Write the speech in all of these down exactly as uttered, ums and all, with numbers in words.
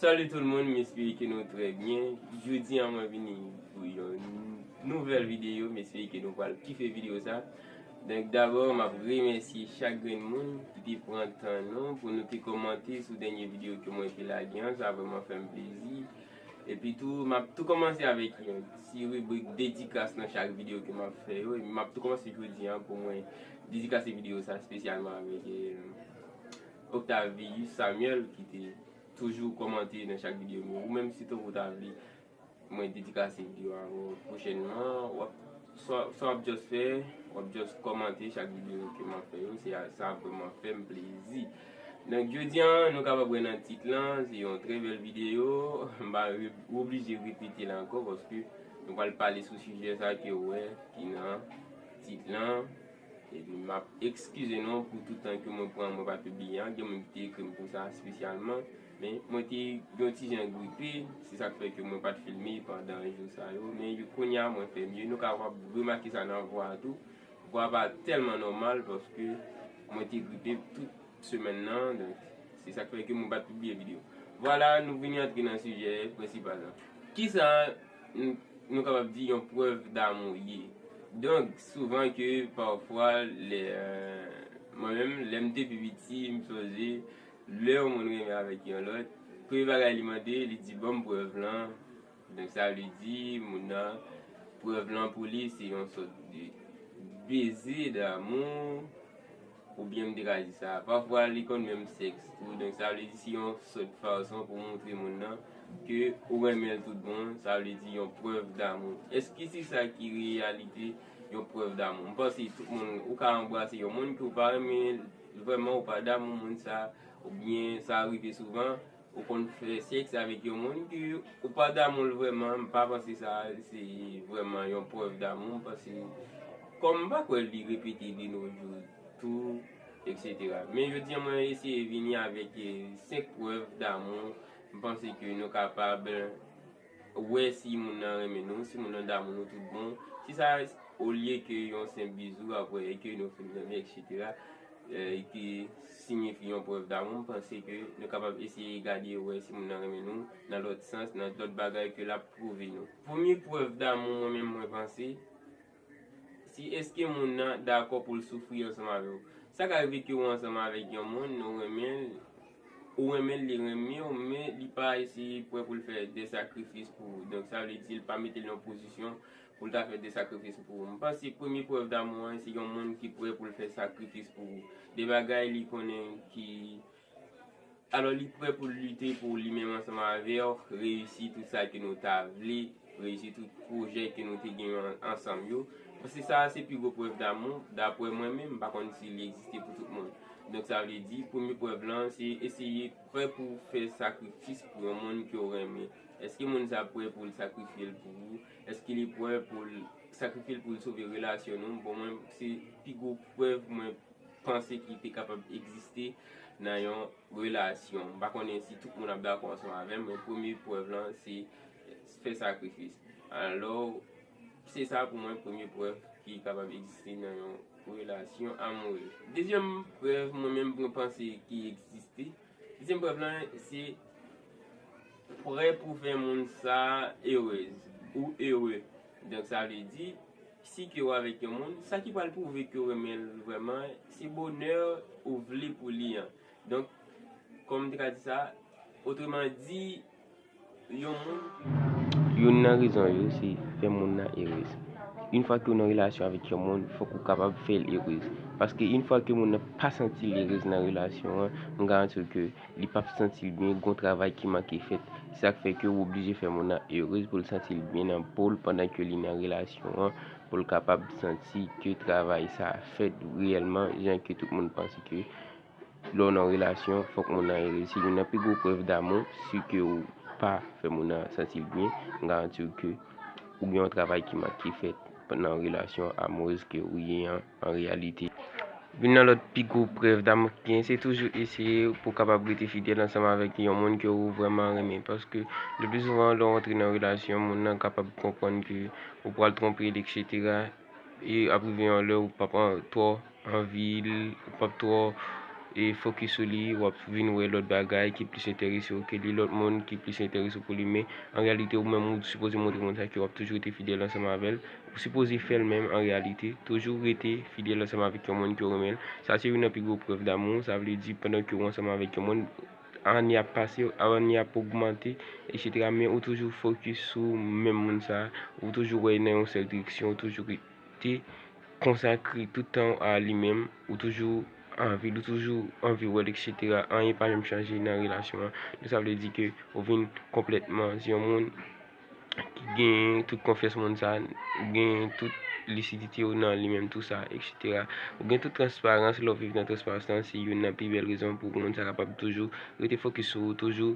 Salut tout le monde, m espere ke nou trè byen. Jodi a mwen vini pou yon nouvèl videyo, m espere ke nou pral kife videyo sa. Donk dabò, m ap remèsye chak grenn moun ki te pran tan nou pou nou te kòmante sou dènye videyo ke mwen te lage an, sa vrèman fè m plezi. Epi tou, m ap tou kòmanse avèk yon ti ribrik dedikas nan chak videyo ke m ap fè yo. Epi m ap tou kòmanse jodi a pou mwen dedikase videyo sa espesyalman avèk eh, Octavius Samuel ki te toujou kòmante nan chak videyo m yo. Ou menm si tankou w ta vle mwen dedikase videyo a ou pwochènman, w ap sa w ap just fè, w ap just kòmante chak videyo ke m ap fè yo, se sa ap vrèman fè m plezi. Donk jodi a nou kapab wè nan tit lan, se yon trè bèl videyo. M pa re- oblije repete l ankò paske nou pral pale sou sijè sa ke w wè ki nan tit lan. Epi m ap ekskize nou pou tout tan ke mwen pran mwen pa pibliye a. Gen moun ki te ekri m pou sa espesyalman. Men mwen te yon ti jan gripe, se sa k fè ke mwen pa t filme pandan jou sa yo. Men yo- kounye a mwen fè mye. Nou kapab remake sa nan vwa a tou. Vwa a pa tèlman nòmal paske mwen te gripe tout semèn nan. Donk se sa k fè ke mwen pa t pibliye videyo. Vwala, nou vini antre nan sijè prensipal la. Kisa n- nou kapab di yon prèv damou ye? Donk souvan ke pafwa lè mwen menm lè m te pi piti, m sonje lè yon moun renmen avèk yon lòt, premye bagay li mande, li di ban m prèv lan. Donk sa vle di moun nan, prèv lan pou li se yon sòt de beze damou, oubyen m te ka di sa. Pafwa li konn menm sèks tou, donk sa vle di se yon sòt fason pou montre moun nan ke ou renmen l tout bon, sa vle di yon prèv damou. Èske se sa ki reyalite yon prèv damou? M panse tout moun, ou ka anbrase yon moun ke w pa renmen vrèman, ou pa damou moun sa, oubyen sa rive souvan, ou konn fè sèks avèk yon moun ke ou pa damou l vrèman, m pa panse sa se vrèman yon prèv damou. M panse, kòm m pa kwè li repete de nos jours tou, et cetera. Men jodi a mwen eseye vini avèk eh, senk prèv damou. M panse ke nou kapab wè si moun nan renmen nou, si moun nan damou nou tout bon. Si sa olye ke yon senp bizou apre ke nou fin renmen, et cetera, eh, ki siyifi yon prèv damou, m panse ke nou kapab eseye gade wè si moun nan renmen nou nan lòt sans, nan lòt bagay ke l ap pwouve nou. Premye prèv damou mwen menm mwen panse, se èske moun nan dakò pou l soufri ansanm avè w. Sa ka rive ke ou ansanm avèk yon moun, ou renmen l, ou renmen l, li renmen w, men li pa eseye prè pou l fè de sakrifis pou ou. Donk sa vle di l pa mete l nan pozisyon pou l ta fè de sakrifis pou ou. M panse premye prèv damou an se yon moun ki prè pou l fè sakrifis pou ou. De bagay li konnen ki alò li prè pou l lite pou li menm ansanm avè w, reyisi tout sa ke nou ta vle, reyisi tout pwojè ke nou te gen an- ansanm yo. Paske sa a se pi gwo prèv damou, daprè mwen menm, m pa konn si li egziste pou tout moun. Donk sa vle di, premye prèv lan, se eseye prè pou w fè sakrifis pou yon moun ke w renmen. Èske moun sa prè pou l sakrifye l pou ou? Èske li prè pou l sakrifye l pou l sove relasyon nou? Bon, mwen, se pi gwo prèv mwen panse ki te kapab egziste nan yon relasyon. M pa konnen si tout moun ap dakò ansanm avè m, men premye prèv lan, se fè sakrifis. Alò, se sa pou mwen premye prèv ki kapab egziste nan yon relasyon amourèz. Dezyèm prèv mwen menm mwen panse ki egziste, dezyèm prèv lan se prè pou fè moun sa erèz ou ere. Donk sa vle di, si ke w avèk yon moun, sa ki pral pwouve ke w renmen l vrèman, se bonè ou vle pou li an. Donk, kòm m te ka di sa, otreman di, yon moun. Youn nan rezon yo se fè moun nan erèz. Yon fwa ke w nan relasyon avèk yon moun, fòk ou kapab fè l erèz. Paske yon fwa ke moun nan pa santi l erèz nan relasyon an, m garanti w ke li p ap santi l byen, gon travay ki manke fèt. Se sa k fè ke w oblije fè moun nan erèz pou l santi l byen nan po l pandan ke li nan relasyon an, pou l kapab santi ke travay sa a fèt reyèlman, jan ke tout moun panse ke lè w nan relasyon, fòk moun nan erèz. Se youn nan pi gwo prèv damou, si ke w pa fè moun nan santi l byen, m garanti w ke ou gen yon travay ki manke fèt nan relasyon amourèz ke ou ye an, an reyalite. Youn nan lòt pi gwo prèv damou ki gen, se toujou eseye pou w kapab rete fidèl ansanm avèk yon moun ke ou vrèman renmen. Paske le pli souvan, lè w antre nan relasyon, moun nan kapab konprann ke ou pral twonpe l, et cetera. E ap rive yon lè ou p ap an- twò anvi l, ou p ap twò e fokis sou li, w ap vin wè lòt bagay ki plis enterese w ke li, lòt moun ki plis enterese w pou li. Men an reyalite, ou menm, ou sipoze montre moun sa ke w ap toujou rete fidèl ansanm avè l. Ou sipoze fè l menm an reyalite. Toujou rete fidèl ansanm avèk yon moun ke w renmen l. Sa se youn nan pi gwo prèv damou. Sa vle di, pandan ke w ansanm avèk yon moun, ane ap pase, ane ap ogmante, etsetera. Men ou toujou fokis sou menm moun sa. Ou toujou wè nan yon sèl direksyon, ou toujou rete konsakre tout tan w a li menm, ou toujou anvi l, ou toujou anvi wè l, etsetera. Anyen pa janm chanje nan relasyon an. Donk, sa vle di ke ou vin konplètman yon moun ki gen tout konfyans moun sa, gen tout lisidite w nan li menm, tou sa, etsetera. Ou gen tout transparans, lè w viv nan transparans lan, se youn nan pi bèl rezon pou moun sa kapab toujou rete fokis sou ou, toujou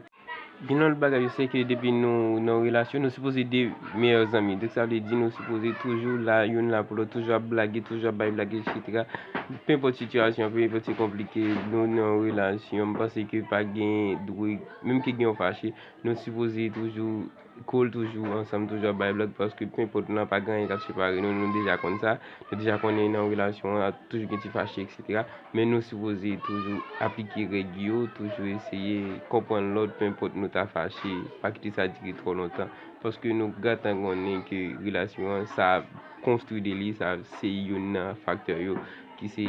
Gen lòt bagay yo, se ke depi nou nan yon relasyon, nou sipoze de meyè zanmi. Donk, sa vle di nou sipoze toujou la, youn la pou lòt, toujou ap blage, toujou ap bay blag, etsetera. Pe enpòt sitiyasyon, pe enpòt si konplike, nou nan yon relasyon, m panse ke pa gen dwe, menm ke gen yon fache, nou sipoze toujou cool, toujou ansanm, toujou ap bay blag, paske pe enpòt lan, pa gen anyen k ap separe nou, nou deja konn sa, nou deja konnen nan yon relasyon an, toujou gen ti fache, etsetera. Men nou sipoze toujou aplike règ yo, toujou eseye konprann lòt, pe enpòt nou ta fache, pa kite sa dire twò lontan. Paske nou gentan konnen ke relasyon an, sa ap konstwi de li, sa se youn nan faktè yo ki se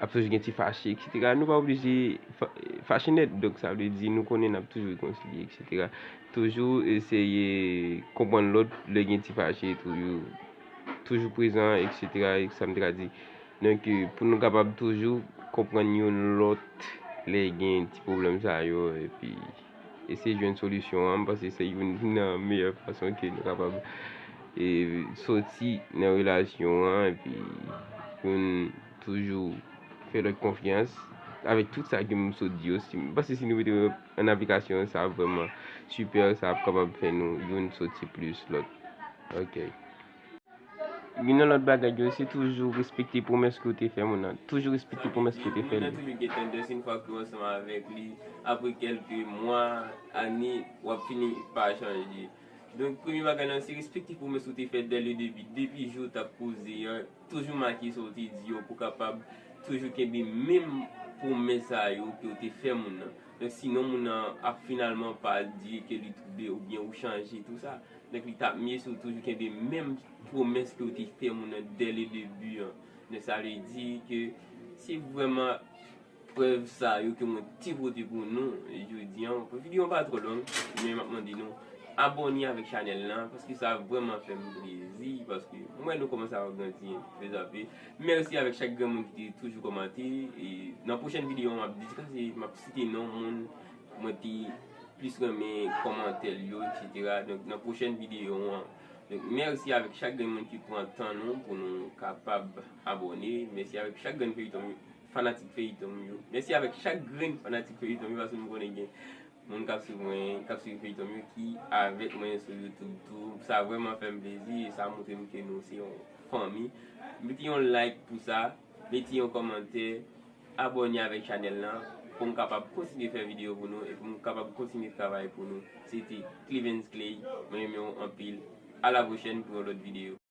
ap toujou gen ti fache, etsetera. Nou pa oblije fa- fache nèt, donk sa vle di nou konnen n ap toujou rekonsilye, etsetera. Toujou eseye konprann lòt lè gen ti fache, toujou, toujou prezan, etsetera. E sa m te ka di. Donk, eh, pou nou kapab toujou konprann youn lòt lè gen ti pwoblèm sa yo, epi eseye jwenn solisyon an, m panse se youn nan meyè fason ke nou kapab, eh, soti nan relasyon an, epi youn toujou fè lòt konfyans avèk tout sa ke m sot di yo. Si, m panse si nou mete yo an aplikasyon, sa ap vrèman sipè, sa ap kapab fè nou youn soti plis lòt. Ok. Youn nan lòt bagay yo, se toujou respekte pwomès ke w te fè moun nan. Toujou respekte pwomès ke w te fè li. Moun nan toujou gen tandans, yon fwa ke w ansanm avèk li, apre kèlke mwa, ane, w ap fini pa chanje. Donk, premye bagay lan, se respekte pwomès ou te fè dès le début. Depi jou w t ap koze an, toujou make sa w te di yo pou kapab toujou kenbe menm pwomès sa yo ke w te fè moun nan. Donk, sinon, moun nan ap finalman pa di ke li twoube oubyen ou chanje, tou sa. Donk, li t ap mye si w toujou kenbe menm pwomès ke w te fè moun nan dès le début an. Donk, sa vle di ke se vrèman prèv sa yo ke mwen te pote pou nou jodi an. Videyo an pa twò long, men m ap mande nou abòne avèk chanèl lan, paske sa vrèman fè m plezi, paske m wè nou kòmanse ap grandi pezapè. Mèsi avèk chak grenn moun ki te toujou kòmante. E nan pwochèn videyo, m ap dedikase, m ap site non moun mwen te plis renmen kòmantè l yo, etsetera. Donk, nan pwochèn videyo an, donk, mèsi avèk chak grenn moun ki pran tan nou pou nou kapab abòne. Mèsi avèk chak grenn feyiton, fanatik feyiton m yo. Mèsi avèk chak grenn fanatik feyiton m yo, paske m konnen gen moun k ap swiv mwen, k ap swiv feyiton m yo, ki avèk mwen sou YouTube tou. Sa vrèman fè m plezi e sa montre m ke nou se yon fanmi. Mete yon like pou sa, mete yon kòmantè, abòne avèk chanèl lan pou m kapab kontinye fè videyo pou nou e pou m kapab kontinye travay pou nou. Se te Clevens Clay, mwen renmen w anpil. A la pwochèn pou yon lòt videyo.